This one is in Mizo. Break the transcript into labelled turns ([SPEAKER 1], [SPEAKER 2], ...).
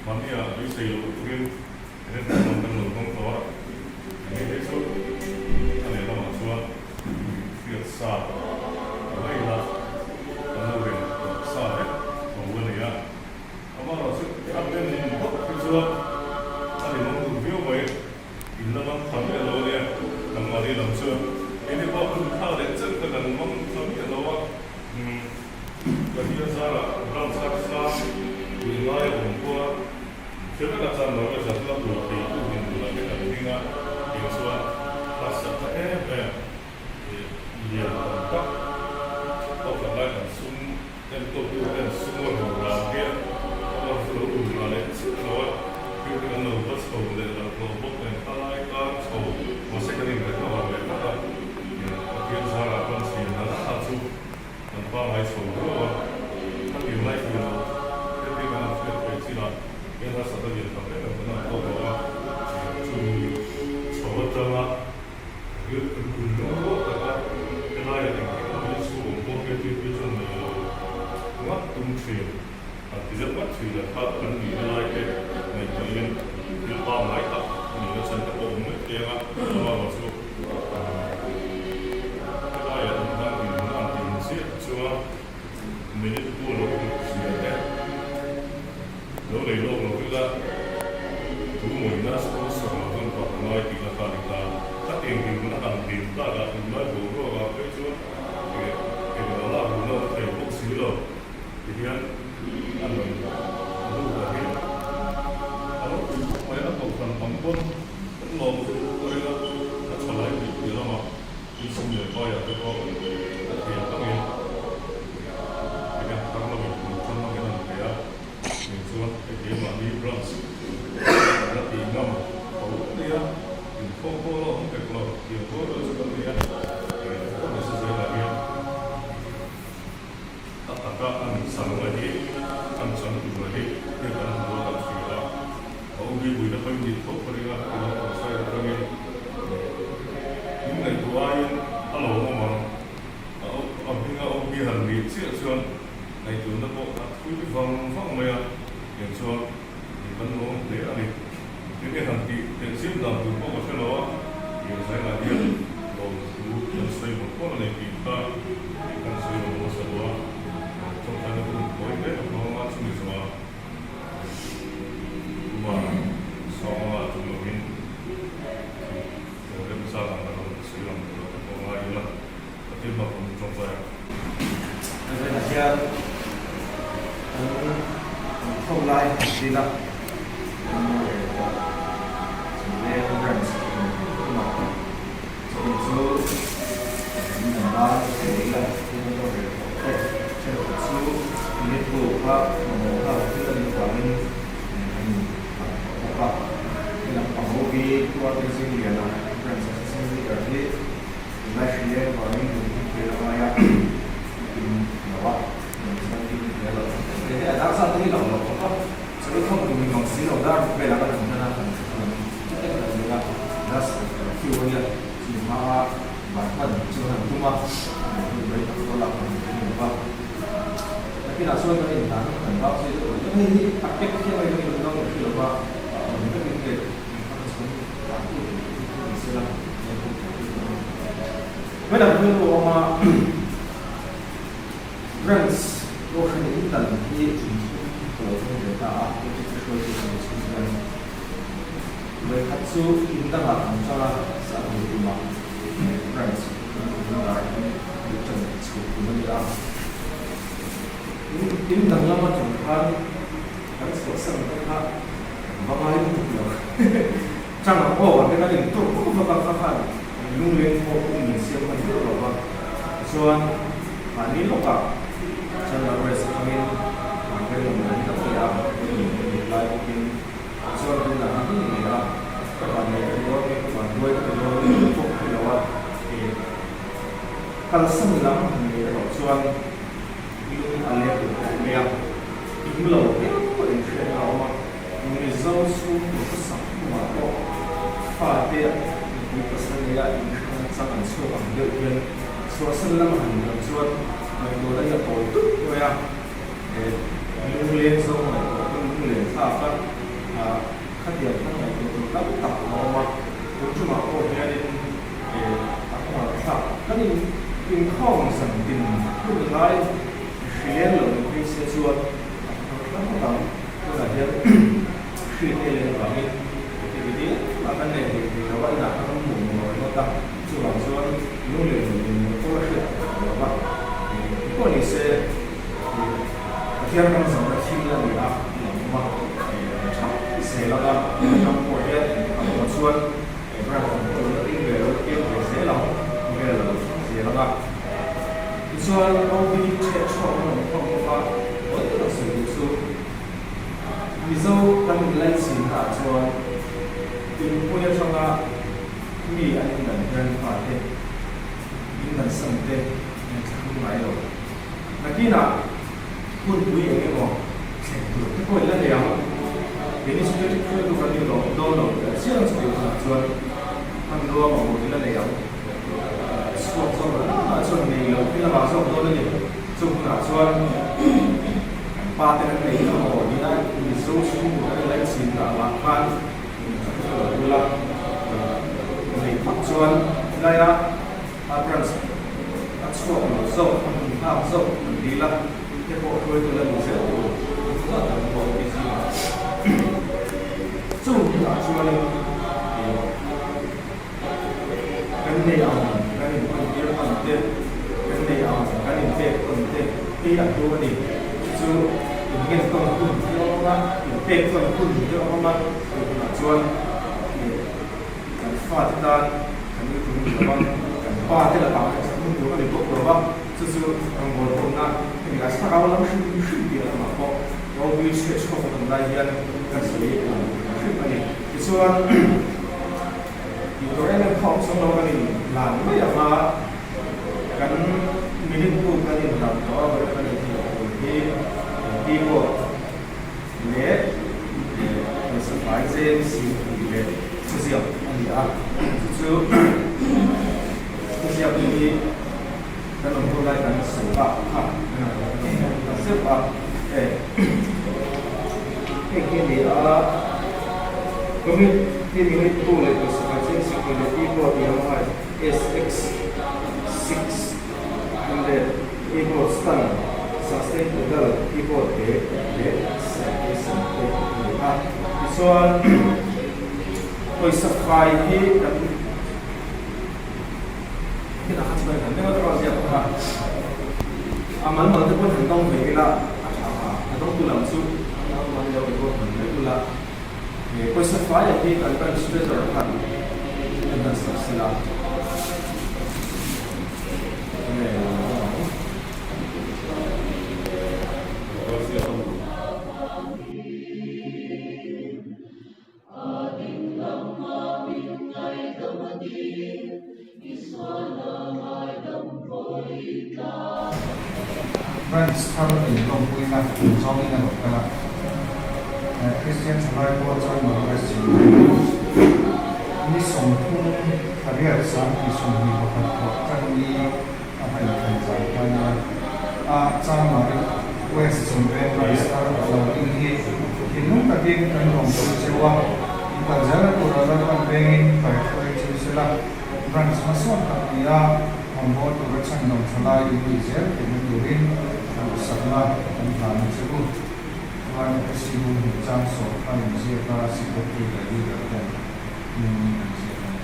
[SPEAKER 1] Mahnia beisei loh turin remchan lam kan lo hmang tawh a, hei hi chu a lehlamah chuan hriat sa ta mai ila kan lo rin tawh sa vek tho a ni a. Amaherawhchu a ben phawt hi chuan a rinawm duh viau mai. In la mang tha miah lo a nia, nangmahni lam chuan keini pawh hun tha leh chen kha kan mang tha miah lo a, umm Pathian zarah ram harsa tui ngai a awm pawh a, thil vekah chuan lo la zat la tur thei tu din bulah te kan ding a, tiang chuan harsat na em em ih lian tam tak pawh kan lai kan sum Enkawltu ten sumo ru ram hian a rawn chu lo ru ra leh chiah lo a, thil te kan lo va chho leh lo hlawh bawk nen khalai kar chho mahse kan inreh a leh tlat a, Pathian zarah chuan chhian na na chu kan pangngai chho viau a, ka tir lai thei lo te te kan han hriat theih chinah hian harsat a lian tak em em kan han tawk lo a, chumi chho atanga Lungrual taka helaiah engkim a min chhung pawh hriattir hi chuan nei lo ngat tum thin. Han ti deuh ngat thin a kha kan nihna lai te ngaihtuahin thil pangngai tak a nihna chan te pawh awm mai thei ang a, amaherawh chu helaiah an hmang dinhmun a an tih ang chiah chuan minute bu a lo hmuh zia te lo nei lawk lo ila tu mawina sponsor lo chuan pak a ngai tihna kha a ni ta. Khatiang dinhmun a han din takah tunlai boruakah phei chuan eng engah lak duhna awm thei bawk si lo ti hian a nun lut a hi a lo pui khawp mai a, kohhran bang pawn kan lawm viau pawh ila a tha lai tih piah lamah insum leh paiah te pawh a thiam angin enge thar lamin kum thar lamin an pe a. Eng chuan hei keimahni branch la ti ngam tho mai a, inkhawm pawh la awm vek lo, tiang rual rual chu kan nei a, eng pawh ni se zelah hian a taka a nih chang a hi, an chang tur a hi hei kan hmu a kan hria a, a awm hi buina pawhin nih tho ka ring a, ti lampang side atangin in ngaihtuah aiin a lo awm ang, a hminga awm hi han nih chiah chuan. Ngaihtuahna pawh a thui vang vang mai a, tiang chuan i kan lawm hle a ni. Enge han tih teh chiam dan tur pawh ka hre lo a, tiang zainah hian lawmthu kan sawi mawlh mawlh a ni tih kha i kan sawi lo hmasa lo a, tawngtaina hun tawi hle ka hmang a, chumi zawhah Kuma Sawmanga tum lovin remchang ang ka rawn sawi lang tur a ka pawh ngai ila. Pathian hma pawh min tawngtai a.
[SPEAKER 2] Hei hian kan inkhawm lai han zin a, kan mu leh tawh Chawleng Branch in thum a, chumi chu min dang nan ka ei la thil an lo rel tawh te thenkhat chu minute bu kha mamawh nghal thil a nih avangin an in hman tawh bawk a. Helam pangho hi Tuarte Zingliana Branch Assistant Leader hi Tunlai hri leng vangin lung hi thil a ngai a, in lo a, lung chuan in hle lo. Hei hi a dar zat te hi lo lo khawp a, chawi khawm tum in awm si lo, dar ruk velah kan han hman a, kan han heti kan nei a, das few a nia, chumi hma a ban hman chu kan han tum a, hun rei tak pawh lak kan tum lo va. Nakinah chuan kan inhlan kan bak zui deuh deuh, hei hi a pack hian mai kan inhlan lo hri lo va, a awm vekin hei. Hmelam rilru awma Branch Kohhran in dan hi ṭum thum ka lo hmang ve ta a, heti hruaitu ka ni chhung hian vawikhat chu in dangah kan chang a, sahnu tumah Branch kan awmna dar hi lu ṭan chhuh tum a ni a. In dang lama ṭang khan kan chhuahsan te kha Va ngai lutuk lo. Chang ang aw, an kan in tur khawp vak a, kha khan lungleng pawh pum min siam hman deuh lo va. Tichuan, mahni lawkah Chandra Rest atangin Rilru an ka ti a, mit lai bawkin tichuan kan la ngei ngei a, ka van nei ka ti dawn nge, ka van duai ka ti dawn nge tih pawh ka hre lo a, eh kalsan lam han nei erawh chuan lung a leng duh khawp mai a. Kim lo deuh pawh inhriatna a awm a, Mizo chhungkaw hmasak hnungah pawh fate nupui pasal neia inhriatna chang an chhuak ang deuh hian chhuahsan lama han lam chuan ngaihtuahna hi a tawi tut mai a, he lungleng zawng ngaihtuah pawh lunglen thlak a. Khatiang khan ngaihtuah tur tam tak a awm a, tun tumah pawh hianin a khawngah thlak kan in inkhawm zan tin hun lai hrileng lo ni phei se chuan a khawng thlak ngawt ang. Tunah hian hri te leh avangin activity engmah kan nei thei thei lo a, inah kan awm muh muh ringawt a, chuvang chuan lunglen leh lunglen pawh a hriat tak lo va, engpawh ni se Pathian ram zawhna thil a ni a, a lo awm a, tha zel ang a, atang pawh hian a awm chuan Abraham ang pawh lo la ding ve lo la piang ve zel ang, khawvel a lo thleng zel ang a. Tichuan OB chhiat chhuak an awm khawm bawk a, awi tak sawi duh chu Mizo kan inlaichinna ah chuan inpui atanga mi an indan hian fate indansan te an thlahrung ngai lo. Nakinah hunpui eng emaw thleng tur te pawh in la nei ang. Keini security hruaitu kan ni lo dawn lo tih a chiang chu tih hunah chuan hmanrua mamawh in la nei ang. Chhuak zawk la la chuan nei lo thil avang zawk dawn a ni. Chu hunah chuan kan pa te kan nei lo maw nia Mizo chhungkua kan inlaih chin ta avang khan ka lo bula nei phawt chuan laia A branch a chhuak lo zawk, a hmun nghak zawk an dil a, te pawh hruaitu la ni zel tur an zat an buai busy a. Chung hunah chuanin kan nei ang kan inhmantir tawn te, kan nei ang kan inpek tawn te hi a hlu a ni. Chu chu inngen tawn hun te a awm a, inpek tawn hun te a awm a, chung hunah chuan Kan fate tan kan ni tum lo va, kan pa te lakah kan thlahhmun tur a ni bawk lo va, chu chu rawngbâwl pawhna hemi a thlarau lam hrim hrim piah lamah pawh ropui chhiat chhuak a awm lai hian kan sawi ang hrim a ni. Tichuan, tih tur em em kha awm chuang lo kan inlan mai ang a, kan minute bu kan inlan tawh a, vawiin kan inhmuh tur hi keyboard, leh pawisa fai zeng sim tih leh thuziak a ni a, chu chu thuziak hi kan awm hun lai kan sawi bak kha kan rawn ta zeuh a, hei hei hi a ni a, Community Unit 2 leh pawisa fai zeng sim tih leh keyboard Yamaha SX600 keyboard stand sustain pedal keyboard bag leh citation te a ni a. Tichuan pawisa fai hi kan hetah kha chuan kan deuh a tawk a ziak bawk a, a mal mal te pawh han dawng ve ila a tha a, a dawngtu lam chu a mal deuh te pawh han mai ula, pawisa fai hi kan branch treasurer khan an han sak sela.
[SPEAKER 3] Branch thar inhlawmpuina zawngin a rawn kal a, Kristian thalai pawl chuan Marwest ni 30 thariat 2021 thawh tan ni a hman thlan zan khan a a Changmari West Chhimveng Branch thar a lo ding hi thinlung takin kan lawm pui cheu a, inkal zelna tura Lalpan vengin kaihruai cheu sela Branch hmasawn tak ni a mamawh tura chhandam thalai in nih zel theihna turin duhsakna kan hlan a che u. Chuan SU hmuhchang sawh a inziak a Secretary leh Leader ten hmingin an ziak a ni.